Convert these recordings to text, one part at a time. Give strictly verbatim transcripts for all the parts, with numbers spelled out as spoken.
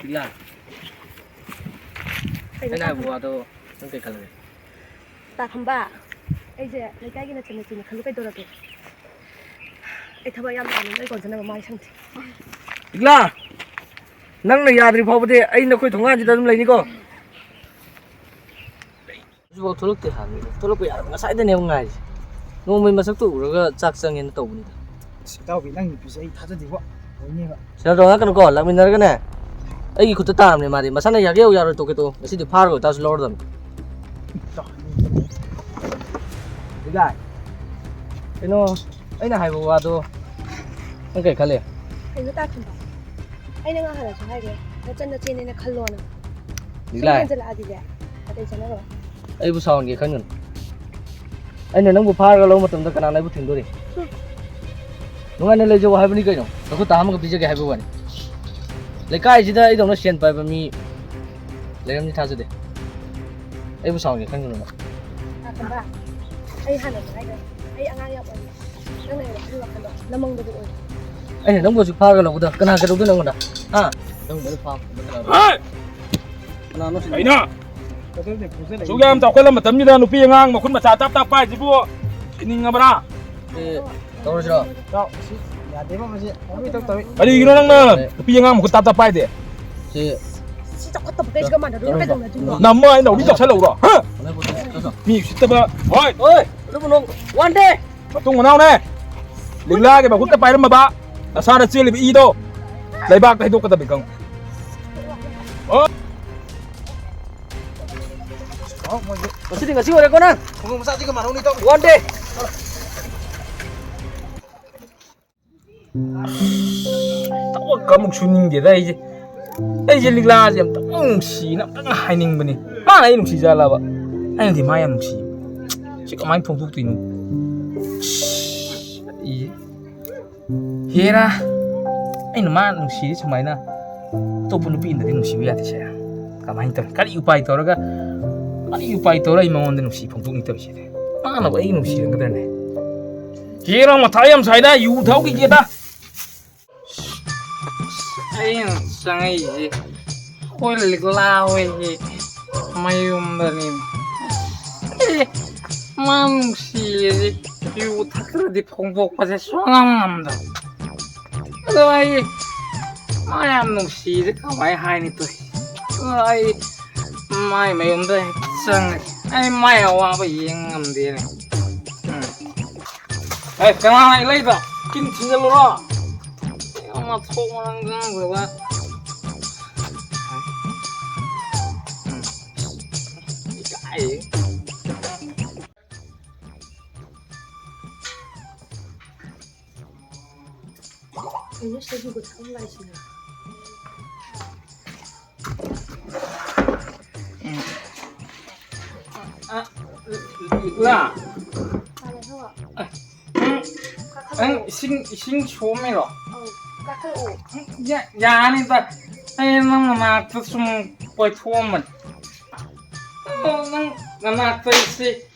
ꯂꯤꯛꯂꯥ, ꯀꯩꯅꯣ ꯑꯩꯅ ꯍꯥꯏꯕ ꯇꯥꯈꯨꯝꯕ? ꯋꯥꯗꯣ ꯅꯪ ꯀꯩ ꯈꯜꯂꯒꯦ? ꯇꯥꯈꯨꯝꯕ, ꯑꯩꯁꯦ ꯂꯩꯀꯥꯏꯒꯤ ꯅꯆꯟꯅꯨꯄꯤꯅꯤ ꯈꯜꯂꯨ ꯀꯩꯗꯧꯔꯒꯦ? ꯑꯩ ꯊꯕꯛ ꯌꯥꯝ ꯌꯥꯝꯃꯦ, ꯅꯣꯏ ꯀꯣꯟꯖꯅꯕ ꯃꯥꯏ ꯁꯪꯗꯦ꯫ ꯂꯤꯛꯂꯥ, ꯅꯪꯅ ꯌꯥꯗ꯭ꯔꯤ ꯐꯥꯎꯕꯗꯤ ꯑꯩ ꯅꯈꯣꯏ ꯊꯣꯡꯒꯥꯟꯁꯤꯗ ꯑꯗꯨꯝ ꯂꯩꯅꯤꯀꯣ꯫ ꯍꯧꯖꯤꯛꯐꯥꯎ ꯊꯣꯛꯂꯛꯇꯦ ꯍꯥꯏꯕꯅꯤ꯫ ꯊꯣꯛꯂꯛꯄ ꯌꯥꯔꯕ ꯉꯁꯥꯏꯗꯅꯦꯕ ꯉꯥꯏꯔꯤꯁꯦ꯫ ꯅꯣꯡꯃꯩ ꯃꯁꯛꯇꯣ ꯎꯔꯒ ꯆꯥꯛ ꯆꯪꯉꯦꯅ ꯇꯧꯕꯅꯤꯗ꯫ ꯑꯁ, ꯏꯇꯥꯎꯕꯤ, ꯅꯪ ꯅꯨꯄꯤꯁꯦ ꯑꯩ ꯊꯥꯖꯗꯦꯕꯣ꯫ ꯑꯣꯏꯅꯦꯕ꯫ ꯁꯦꯔꯥꯟ ꯇꯨꯔꯥꯟ ꯉꯥꯡꯉꯛꯀꯅꯨꯀꯣ, ꯂꯥꯛꯃꯤꯟꯅꯔꯒꯅꯦ, ꯑꯩꯒꯤ ꯈꯨꯠꯇ ꯇꯥꯔꯝꯅꯦ ꯃꯥꯗꯤ꯫ ꯃꯁꯥꯅ ꯌꯥꯒꯦ ꯌꯥꯎ ꯌꯥꯔꯣꯏ ꯇꯣꯛꯀꯦ ꯇꯣꯛꯑꯣ꯫ ꯉꯁꯤꯗꯤ ꯐꯥꯔꯒ ꯑꯣꯏꯇꯥꯔꯁꯨ ꯂꯧꯔꯗꯕꯅꯤ꯫ ꯏꯇꯥꯎ, ꯏꯇꯥꯎ꯫ ꯀꯩꯅꯣ, ꯑꯩꯅ ꯍꯥꯏꯕ ꯋꯥꯗꯣ ꯅꯪ ꯀꯩ ꯈꯜꯂꯤ? ꯀꯩꯅꯣ ꯇꯥꯈꯨꯝꯕ? ꯑꯩꯅ ꯉꯍꯥꯟꯅꯁꯨ ꯍꯥꯏꯈ꯭ꯔꯦ, ꯅꯆꯟ ꯅꯆꯦꯅꯦꯅ ꯈꯜꯂꯣꯅ꯫ ꯁꯨꯝ ꯂꯤꯛꯂꯥꯏ꯫ ꯍꯦꯟꯖꯜꯂꯛꯑꯗꯤꯅꯦ, ꯅꯥꯇꯩ ꯆꯥꯟꯅꯔꯣꯏ꯫ ꯑꯩꯕꯨ ꯁꯥꯎꯍꯟꯒꯦ ꯈꯟꯒꯅꯨ꯫ ꯑꯩꯅ ꯅꯪꯕꯨ ꯐꯥꯔꯒ ꯂꯧꯕ ꯃꯇꯝꯗ ꯀꯅꯥꯅ ꯑꯩꯕꯨ ꯊꯤꯡꯗꯣꯔꯤ? ꯍꯨꯝ꯫ ꯅꯨꯡꯉꯥꯏꯅ ꯂꯩꯖꯧ ꯍꯥꯏꯕꯅꯤ ꯀꯩꯅꯣ, ꯅꯈꯨꯠꯇ ꯍꯥꯝꯃꯒ ꯄꯤꯖꯒꯦ ꯍꯥꯏꯕ ꯋꯥꯅꯤ꯫ ꯂꯩꯀꯥꯏꯁꯤꯗ ꯑꯩꯗꯧꯅ ꯁꯦꯟ ꯄꯥꯏꯕ ꯃꯤ ꯂꯩꯔꯝꯅꯤ ꯊꯥꯖꯗꯦ꯫ ꯑꯩꯕꯨ ꯁꯥꯎꯍꯟꯒꯦ ꯈꯟꯒꯅꯨ ꯅꯪ꯫ ꯇꯥꯈꯨꯝꯕ, ꯑꯩ ꯍꯥꯟꯅꯁꯨ ꯍꯥꯏꯈ꯭ꯔꯦ, ꯑꯩ ꯑꯉꯥꯡ ꯌꯥꯝ ꯑꯣꯏꯔꯤ꯫ ꯅꯪꯅ ꯑꯩꯉꯣꯟꯗ ꯈꯜꯂꯨ ꯋꯥꯈꯜꯗꯣ ꯅꯃꯪꯗꯕꯨ ꯑꯣꯏꯔꯦ꯫ ꯑꯩꯅ ꯅꯪꯕꯨ ꯍꯧꯖꯤꯛ ꯐꯥꯔꯒ ꯂꯧꯕꯗ ꯀꯅꯥ ꯀꯩꯗꯧꯗꯣꯏꯅꯣ ꯑꯩꯉꯣꯟꯗ? ꯍꯥ? ꯅꯪꯕꯨ ꯑꯩꯅ ꯐꯥꯕ ꯀꯅꯥꯅꯣ? ꯍꯦ! ꯀꯅꯥꯅꯣ ꯁꯤꯕꯣ? ꯀꯩꯅꯣ? ꯑꯁꯨꯛ ꯌꯥꯝ ꯆꯥꯎꯈꯠꯂ ꯃꯇꯝꯁꯤꯗ ꯅꯨꯄꯤ ꯑꯉꯥꯡ ꯃꯈꯨꯠ ꯃꯆꯥ ꯇꯥꯞ ꯇꯥꯞ ꯄꯥꯏꯁꯤꯕꯨ ꯁꯤꯅꯤꯡꯉꯕ꯭ꯔꯥ? ꯑꯦ, ꯇꯧꯔꯁꯤꯔꯣ? ꯏꯇꯥꯎ, ꯁꯤ ꯌꯥꯗꯦꯕ ꯃꯁꯤ꯫ ꯇꯧꯕꯤ, ꯇꯧ, ꯇꯧꯏ꯫ ꯀꯔꯤꯒꯤꯅꯣ ꯅꯪꯅ ꯅꯨꯄꯤ ꯑꯉꯥꯡ ꯃꯈꯨꯠ ꯇꯥꯞ ꯇꯥꯞ ꯄꯥꯏꯗꯦ? ꯁꯤ ꯁꯤ ꯆꯥꯎꯈꯠꯇꯕ ꯀꯩꯁꯤꯒ ꯃꯥꯟꯅꯔꯨꯅꯨ, ꯀꯩꯗꯧꯅꯗꯣꯏꯅꯣ? ꯅꯝꯃꯣ ꯍꯥꯏꯅ ꯂꯥꯎꯔꯤ ꯇꯧꯁꯜꯂꯛꯎꯔꯣ? ꯍꯥ? ꯃꯤ ꯎꯁꯤꯠꯇꯕ꯫ ꯍꯣꯏ! ꯍꯣꯏ! ꯑꯗꯨꯕꯨ ꯅꯣꯡ ꯋꯥꯟ ꯗꯦ! ꯃꯇꯨꯡ ꯃꯅꯥꯎꯅꯦ! ꯂꯤꯛꯂꯥꯒꯤ ꯃꯈꯨꯠꯇ ꯄꯥꯏꯔꯝꯃꯕ ꯅꯁꯥꯗ ꯆꯦꯜꯂꯤꯕ ꯏꯗꯣ ꯂꯩꯕꯥꯛꯇ ꯍꯩꯗꯣꯛꯀꯗꯕꯅꯤ ꯈꯪꯉꯨ꯫ ꯑꯣ! ꯉꯁꯤꯗꯤ ꯉꯁꯤ ꯑꯣꯏꯔꯦꯀꯣ ꯅꯪ? ꯈꯣꯡꯎꯞ ꯃꯆꯥꯁꯤꯒ ꯃꯥꯟꯅꯧꯅꯤ ꯇꯧ꯫ One day! ꯊꯕꯛ ꯑꯃꯨꯛ ꯁꯨꯅꯤꯡꯗꯦꯗ ꯑꯩꯁꯦ꯫ ꯑꯩꯁꯦ ꯂꯤꯛꯂꯥꯁꯦ ꯑꯝꯇꯪ ꯅꯨꯡꯁꯤꯅ ꯑꯝꯇꯪ ꯍꯥꯏꯅꯤꯡꯕꯅꯤ꯫ ꯃꯥꯅ ꯑꯩ ꯅꯨꯡꯁꯤꯖꯥꯠꯂꯕ? ꯑꯩꯅꯗꯤ ꯃꯥ ꯌꯥꯝ ꯅꯨꯡꯁꯤ꯫ ꯁꯤ ꯀꯃꯥꯏꯅ ꯐꯣꯡꯗꯣꯛꯇꯣꯏꯅꯣ? ꯑꯩꯁꯦ ꯍꯦꯔꯥ, ꯑꯩꯅ ꯃꯥ ꯅꯨꯡꯁꯤꯔꯤ ꯁꯨꯃꯥꯏꯅ ꯑꯇꯣꯞꯄ ꯅꯨꯄꯤ ꯑꯃꯗꯗꯤ ꯅꯨꯡꯁꯤꯕ ꯌꯥꯗꯦ ꯁꯦ꯫ ꯀꯃꯥꯏꯅ ꯇꯧꯔꯤ? ꯀꯔꯤ ꯎꯄꯥꯏ ꯇꯧꯔꯒ, ꯀꯔꯤ ꯎꯄꯥꯏ ꯇꯧꯔ ꯑꯩ ꯃꯉꯣꯟꯗ ꯅꯨꯡꯁꯤ ꯐꯣꯡꯗꯣꯛꯅꯤ ꯇꯧꯔꯤꯁꯤꯗꯤ? ꯃꯥꯅꯕꯨ ꯑꯩ ꯅꯨꯡꯁꯤꯔꯝꯒꯗ꯭ꯔꯅꯦ? ꯍꯦꯔꯥ, ꯃꯊꯥ ꯌꯥꯝ ꯁꯥꯏꯗ, ꯌꯨ ꯊꯛꯎꯈꯤꯒꯦꯗ꯫ ꯑꯩꯅ ꯆꯪꯉꯛꯏꯁꯦ ꯑꯩꯈꯣꯏ ꯂꯤꯛꯂꯥ ꯍꯣꯏꯒꯤ ꯃꯌꯨꯝꯗꯅꯤ꯫ ꯑꯦ, ꯃꯥ ꯅꯨꯡꯁꯤꯌꯦ꯫ ꯌꯨ ꯊꯛꯇ꯭ꯔꯗꯤ ꯐꯣꯡꯗꯣꯛꯄꯁꯦ ꯁꯨꯡꯉꯝ ꯉꯝꯗꯕ꯫ ꯑꯗꯣ ꯑꯩ ꯃꯥ ꯌꯥꯝ ꯅꯨꯡꯁꯤꯌꯦ ꯀꯃꯥꯏ ꯍꯥꯏꯅꯤ ꯇꯧꯏ꯫ ꯑꯗꯣ ꯑꯩ ꯃꯥꯏ ꯃꯌꯨꯝꯗ ꯍꯦꯛ ꯆꯪꯉꯦ꯫ ꯑꯩ ꯃꯥꯏ ꯑꯋꯥꯕ ꯌꯦꯡ ꯉꯝꯗꯦꯅꯦ꯫ ꯎꯝ꯫ ꯑꯦ, ꯀꯅꯥ ꯂꯩꯗ? ꯀꯤꯟ ꯊꯤꯟꯖꯜꯂꯨꯔꯣ? ꯑꯩ ꯃꯊꯣꯡ ꯃꯔꯝ ꯈꯪꯗꯕ꯫ ꯎꯝ꯫ ꯏꯀꯥꯏꯌꯦ꯫ ꯀꯩꯅꯣ ꯁꯤꯗ ꯌꯨꯒ ꯊꯛꯑꯝꯗꯥꯏꯁꯤꯅ? ꯎꯝ꯫ ꯑ, ꯏꯃꯥ꯫ ꯇꯥꯔꯦ, ꯍꯣ꯫ ꯎꯝ꯫ ꯀꯥꯈꯠꯂꯛꯑꯣ꯫ ꯅꯪ ꯏꯁꯤꯡ, ꯏꯁꯤꯡ ꯁꯣꯝꯃꯤꯔꯣ? ꯑꯧ, ꯀꯥꯈꯠꯂꯛꯑꯣ꯫ ꯎꯝ, ꯌꯥ-, ꯌꯥꯅꯤꯗ꯫ ꯑꯩ ꯅꯪ ꯃꯅꯥꯛꯇ ꯁꯨꯝ ꯀꯣꯏꯊꯣꯛꯑꯝꯕꯅꯤ꯫ ꯑꯣ, ꯅꯪ ꯅꯅꯥꯛꯇ ꯑꯩꯁꯦ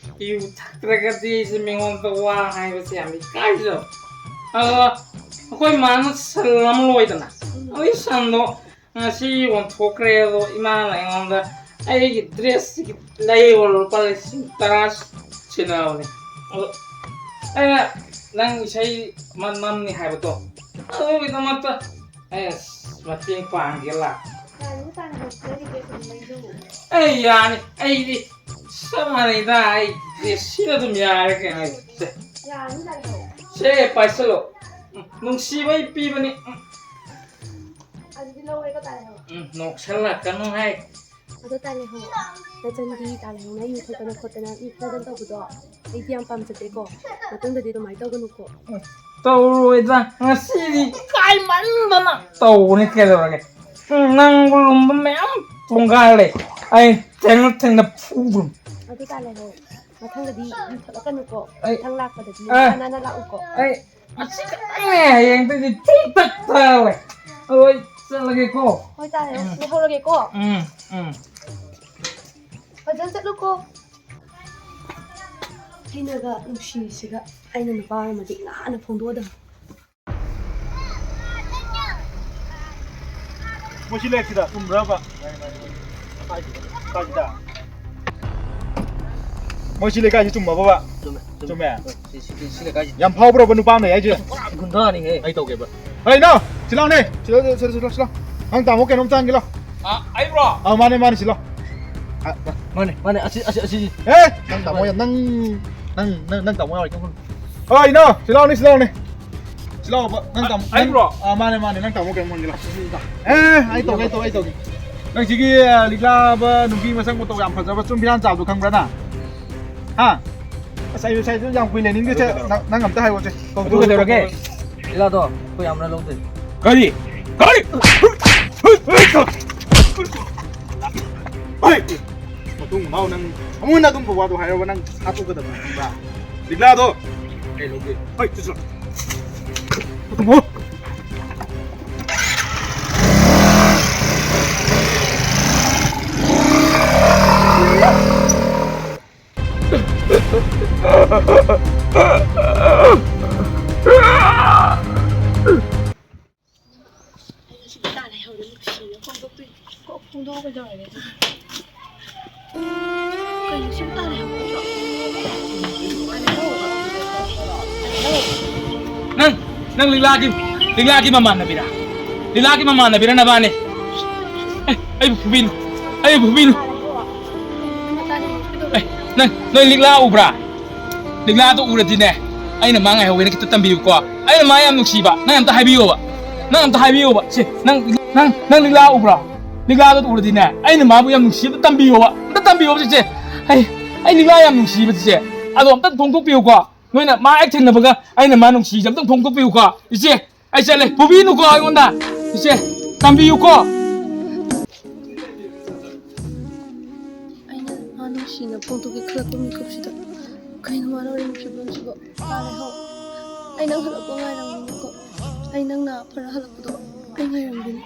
ꯌꯨ ꯊꯛꯇ꯭ꯔꯒꯗꯤ ꯑꯩꯁꯦ ꯃꯤꯉꯣꯟꯗ ꯋꯥ ꯍꯥꯏꯕꯁꯦ ꯌꯥꯝ ꯏꯀꯥꯏꯖꯕ꯫ ꯑꯗꯣ ꯑꯩꯈꯣꯏ ꯃꯥꯅ ꯁꯟ ꯑꯃ ꯂꯣꯏꯗꯅ, ꯎꯝ꯫ ꯑꯗꯨꯒꯤ ꯁꯟꯗꯣ ꯉꯁꯤ ꯌꯣꯟꯊꯣꯛꯈ꯭ꯔꯦ꯫ ꯑꯗꯣ ꯏꯃꯥꯅ ꯑꯩꯉꯣꯟꯗ ꯑꯩꯒꯤ ꯗ꯭ꯔꯦꯁꯁꯤꯒꯤ ꯂꯩꯌꯣꯅ ꯂꯨꯄꯥ ꯂꯤꯁꯤꯡ ꯇꯔꯥ ꯁꯤꯟꯅꯕꯅꯦ꯫ ꯑꯗꯣ ꯑꯩꯅ ꯅꯪ ꯏꯁꯩ ꯑꯃ ꯅꯝꯅꯤ ꯍꯥꯏꯕꯗꯣ, ꯑꯗꯨꯒꯤꯗꯃꯛꯇ ꯑꯩꯅ ꯃꯇꯦꯡ ꯄꯥꯡꯒꯦ ꯂꯥꯛꯄ꯫ ꯌꯥꯅꯤ, ꯇꯥꯅ ꯍꯧꯖꯤꯛ ꯅꯪꯒꯤ ꯗ꯭ꯔꯦꯁ ꯑꯗꯨꯝ ꯂꯩꯖꯧ꯫ ꯑꯩ ꯌꯥꯅꯤ, ꯑꯩꯗꯤ ꯆꯞ ꯃꯥꯟꯅꯩꯗ, ꯑꯩ ꯗ꯭ꯔꯦꯁ ꯁꯤꯅ ꯑꯗꯨꯝ ꯌꯥꯔꯦ ꯀꯩꯅꯣ꯫ ꯑꯩ ꯌꯥꯅꯤ, ꯇꯥꯅ ꯍꯧ꯫ ꯁꯦ, ꯄꯥꯏꯁꯜꯂꯣ꯫ ꯎꯝ, ꯅꯨꯡꯁꯤꯕꯩ ꯄꯤꯕꯅꯤ꯫ ꯎꯝ꯫ ꯑꯗꯨꯗꯤ ꯂꯧꯔꯦꯀꯣ, ꯇꯥꯅ ꯍꯧ꯫ ꯎꯝ, ꯅꯣꯛꯁꯜꯂꯛꯀꯅꯨ ꯍꯥꯏ꯫ ꯑꯗꯣ ꯇꯥꯅ ꯍꯧ꯫ ꯅꯆꯟꯗꯤ ꯇꯥꯅ ꯍꯧꯅ ꯌꯨ ꯊꯛꯇꯅ ꯈꯣꯠꯇꯅ ꯃꯤ ꯐꯨꯅꯗꯅ ꯇꯧꯕꯗꯣ ꯑꯩꯗꯤ ꯌꯥꯝ ꯄꯥꯝꯖꯗꯦꯀꯣ꯫ ꯃꯇꯨꯡꯗꯗꯤ ꯑꯗꯨꯃꯥꯏꯅ ꯇꯧꯒꯅꯨꯀꯣ꯫ ꯇꯧꯔꯣꯏꯗ, ꯉꯁꯤꯗꯤ ꯏꯀꯥꯏꯃꯟꯗꯅ ꯇꯧꯕꯅꯤ ꯀꯩꯗꯧꯔꯒꯦ꯫ ꯎꯝ, ꯅꯪꯕꯨ ꯂꯨꯝꯕ ꯃꯌꯥꯝ ꯇꯣꯡꯒꯥꯏꯔꯦ꯫ ꯑꯩ ꯊꯦꯡꯅ ꯊꯦꯡꯅ ꯐꯨꯗ꯭ꯔꯣ꯫ ꯑꯗꯨ ꯇꯥ ꯂꯩꯍꯧ꯫ ꯃꯊꯪꯗꯗꯤ ꯌꯨ ꯊꯛꯂꯛꯀꯅꯨꯀꯣ꯫ ꯑꯩ ꯃꯊꯪ ꯂꯥꯛꯄꯗꯗꯤ ꯑꯦ꯫ ꯅꯥꯟꯅ ꯅꯥꯟꯅ ꯂꯥꯛꯎꯀꯣ꯫ ꯑꯩ ꯑꯁꯤ ꯈꯛꯇꯪꯅꯦ, ꯍꯌꯦꯡꯗꯒꯤꯗꯤ ꯊꯨꯝ ꯊꯛ ꯇꯥꯔꯦ꯫ ꯑꯗꯣ ꯑꯩ ꯆꯠꯂꯒꯦꯀꯣ꯫ ꯍꯣꯏ ꯇꯥꯔꯦ, ꯎꯝ꯫ ꯂꯩꯍꯧꯔꯒꯦꯀꯣ꯫ ꯎꯝ, ꯎꯝ꯫ ꯐꯖꯅ ꯆꯠꯂꯨꯀꯣ꯫ ꯑꯩꯅꯒ ꯅꯨꯡꯁꯤꯔꯤꯁꯤꯒ ꯑꯩꯅ ꯅꯨꯄꯥ ꯑꯣꯏꯔꯝꯃꯗꯤ ꯅꯍꯥꯟꯅ ꯐꯣꯡꯗꯣꯛꯑꯗꯝꯅꯤ꯫ ꯃꯣꯏ ꯁꯤ ꯂꯩꯔꯛꯁꯤꯗ ꯆꯨꯝꯕ꯭ꯔꯕ? ꯀꯥꯏꯁꯤꯗ? ꯃꯣꯏ ꯁꯤ ꯂꯩꯀꯥꯏꯁꯤ ꯆꯨꯝꯃꯕꯕ? ꯆꯨꯝꯃꯦ꯫ ꯆꯨꯝꯃꯦ꯫ ꯁꯤ, ꯁꯤ, ꯁꯤ ꯂꯩꯀꯥꯏꯁꯤ꯫ ꯌꯥꯝ ꯐꯥꯎꯕ꯭ꯔꯕ ꯅꯨꯄꯥ ꯑꯃ ꯂꯩ ꯍꯥꯏꯁꯦ? ꯄꯨꯔꯥ ꯒꯨꯟꯗꯥꯅꯤꯍꯦ꯫ ꯑꯩ ꯇꯧꯒꯦꯕ꯫ ꯍꯩ, ꯏꯅꯥꯎ! ꯁꯤꯂꯥꯎꯅꯦ! ꯁꯤꯂꯥꯎ, ꯁꯤꯂꯥꯎ, ꯁꯤꯂꯥꯎ, ꯁꯤꯂꯥꯎ꯫ ꯅꯪ ꯇꯥꯃꯣ ꯀꯩꯅꯣꯝ ꯆꯪꯒꯦ ꯂꯥꯎ꯫ ꯑ, ꯑꯩꯕ꯭ꯔꯣ? ꯑꯥ, ꯃꯥꯅꯦ, ꯃꯥꯅꯦ, ꯁꯤꯂꯥꯎ꯫ ꯑꯥ, ꯃꯥꯅꯦ, ꯃꯥꯅꯦ, ꯑꯁꯤ, ꯑꯁꯤ, ꯑꯁꯤ꯫ ꯑꯦ! ꯅꯪ ꯇꯥꯃꯣ ꯌꯥ-, ꯅꯪ, ꯅꯪ, ꯅꯪ, ꯅꯪ ꯇꯥꯃꯣ ꯌꯥꯎꯔꯤ ꯈꯪꯕ꯭ꯔꯣ? ꯑꯥ, ꯏꯅꯥꯎ! ꯁꯤꯂꯥꯎꯅꯦ, ꯁꯤꯂꯥꯎꯅꯦ꯫ ꯁꯤꯂꯥꯎꯕ, ꯅꯪ ꯇꯥꯃꯣ, ꯅꯪ-, ꯑꯩꯕ꯭ꯔꯣ? ꯑꯥ, ꯃꯥꯅꯦ, ꯃꯥꯅꯦ, ꯅꯪ ꯇꯥꯃꯣ ꯀꯩꯅꯣꯝ ꯍꯪꯒꯦ ꯂꯥꯎ꯫ ꯑꯦ, ꯑꯩ ꯇꯧꯒꯦ, ꯑꯩ ꯇꯧꯒꯦ, ꯑꯩ ꯇꯧꯒꯦ꯫ ꯅꯪ ꯁꯤꯒꯤ, ꯑ, ꯂꯤꯛꯂꯥꯕ ꯅꯨꯄꯤ ꯃꯁꯛ ꯃꯇꯧ ꯌꯥꯝ ꯐꯖꯕ ꯆꯨꯝ ꯐꯤꯔꯥꯟ ꯆꯥꯕꯗꯣ ꯈꯪꯕ꯭ꯔꯥ ꯅꯪ? ꯍꯥ? ꯑꯁ, ꯑꯩ ꯉꯁꯥꯏꯗꯣ ꯌꯥꯝ ꯀꯨꯏ ꯂꯩꯅꯤꯡꯗꯦꯁꯦ꯫ ꯅꯪ, ꯅꯪ ꯑꯝꯇ ꯍꯥꯏꯔꯛꯑꯣꯁꯦ꯫ ꯑꯗꯨ ꯀꯩꯗꯧꯔꯒꯦ? ꯂꯤꯛꯂꯥꯗꯣ ꯑꯩꯈꯣꯏ ꯌꯥꯝꯅ ꯂꯧꯗꯦ꯫ ꯀꯔꯤ? ꯀꯔꯤ? ꯍꯣꯏ! ꯃꯇꯨꯡ ꯃꯅꯥꯎ ꯅꯪ ꯑꯃꯨꯛ ꯍꯟꯅ ꯑꯗꯨꯝꯕ ꯋꯥꯗꯣ ꯍꯥꯏꯔꯕ ꯅꯪ ꯍꯥꯠꯇꯣꯛꯀꯗꯕꯅꯤ, ꯈꯪꯕ꯭ꯔꯥ? ꯂꯤꯛꯂꯥꯗꯣ! ꯑꯩ ꯂꯧꯒꯦ꯫ ꯍꯣꯏ, ꯆꯠꯁꯤꯔꯣ꯫ ꯃꯇꯨꯡ ꯃꯅꯥꯎ! ꯑꯩ ꯉꯁꯤꯗꯤ ꯇꯥ ꯂꯩꯍꯧꯔꯦ, ꯅꯨꯡꯁꯤꯅ ꯐꯣꯡꯗꯣꯛꯇꯣꯏꯅꯦ꯫ ꯀꯣꯛ ꯐꯣꯡꯗꯣꯛꯑꯣ, ꯀꯩꯗꯧꯔꯒꯦ ꯑꯗꯨꯗꯤ? ꯀꯩꯅꯣ, ꯁꯤꯕꯨ ꯇꯥ ꯂꯩꯍꯧꯔꯦ ꯅꯠꯇ꯭ꯔꯣ? ꯅꯪ, ꯅꯪ ꯂꯤꯛꯂꯥꯒꯤ, ꯂꯤꯛꯂꯥꯒꯤ ꯃꯃꯥꯟꯅꯕꯤꯔꯥ? ꯂꯤꯛꯂꯥꯒꯤ ꯃꯃꯥꯟꯅꯕꯤꯔꯥ ꯅꯕꯥꯅꯤ? ꯑꯦ, ꯑꯩꯕꯨ ꯐꯨꯕꯤꯅꯨ, ꯑꯩꯕꯨ ꯐꯨꯕꯤꯅꯨ꯫ ꯑꯦ, ꯅꯪ, ꯅꯣꯏ ꯂꯤꯛꯂꯥ ꯎꯕ꯭ꯔꯥ? ꯂꯤꯛꯂꯥꯗꯣ ꯎꯔꯗꯤꯅꯦ, ꯑꯩꯅ ꯃꯥ ꯉꯥꯏꯍꯧꯋꯦꯅ ꯈꯤꯇ ꯇꯝꯕꯤꯌꯨꯀꯣ꯫ ꯑꯩꯅ ꯃꯥ ꯌꯥꯝ ꯅꯨꯡꯁꯤꯕ, ꯅꯪ ꯑꯝꯇ ꯍꯥꯏꯕꯤꯌꯣꯕ꯫ ꯅꯪ ꯑꯝꯇ ꯍꯥꯏꯕꯤꯌꯣꯕ꯫ ꯁꯤ, ꯅꯪ, ꯅꯪ, ꯅꯪ ꯂꯤꯛꯂꯥ ꯎꯕ꯭ꯔꯣ? ꯂꯤꯛꯂꯥꯗꯣ ꯎꯔꯗꯤꯅꯦ, ꯑꯩꯅ ꯃꯥꯕꯨ ꯌꯥꯝ ꯅꯨꯡꯁꯤꯕ ꯇꯝꯕꯤꯌꯣꯕ꯫ ꯑꯝꯇ ꯇꯝꯕꯤꯌꯣꯕ, ꯆꯤꯆꯦ꯫ ꯑꯩ, ꯑꯩ ꯂꯤꯛꯂꯥ ꯌꯥꯝ ꯅꯨꯡꯁꯤꯕ, ꯆꯤꯆꯦ꯫ ꯑꯗꯣ ꯑꯝꯇ ꯐꯣꯡꯗꯣꯛꯄꯤꯌꯨꯀꯣ꯫ ꯅꯣꯏꯅ ꯃꯥ ꯍꯦꯛ ꯊꯦꯡꯅꯕꯒ ꯑꯩꯅ ꯃꯥ ꯅꯨꯡꯁꯤꯁꯦ ꯑꯝꯇꯪ ꯐꯣꯡꯗꯣꯛꯄꯤꯌꯨꯀꯣ꯫ ꯏꯆꯦ, ꯑꯩ ꯆꯠꯂꯦ꯫ ꯐꯨꯕꯤꯅꯨꯀꯣ ꯑꯩꯉꯣꯟꯗ꯫ ꯏꯆꯦ, ꯇꯝꯕꯤꯌꯨꯀꯣ꯫ ꯑꯩꯅ ꯃꯥ ꯅꯨꯡꯁꯤꯅ ꯐꯣꯡꯗꯣꯛꯀꯦ ꯈꯜꯂꯛꯄ ꯃꯤꯀꯨꯞꯁꯤꯗ ꯀꯩꯅꯣ ꯃꯥꯅ ꯋꯥꯔꯤ ꯅꯨꯡꯁꯤꯕꯁꯤꯕꯣ? ꯇꯥ ꯂꯩꯍꯧ꯫ ꯑꯩ ꯅꯪ ꯍꯜꯂꯛꯄ ꯉꯥꯏꯔꯝꯒꯅꯤꯀꯣ꯫ ꯑꯩ ꯅꯪꯅ ꯐꯔ ꯍꯜꯂꯛꯄꯗꯣ ꯑꯩ ꯉꯥꯏꯔꯝꯒꯅꯤ꯫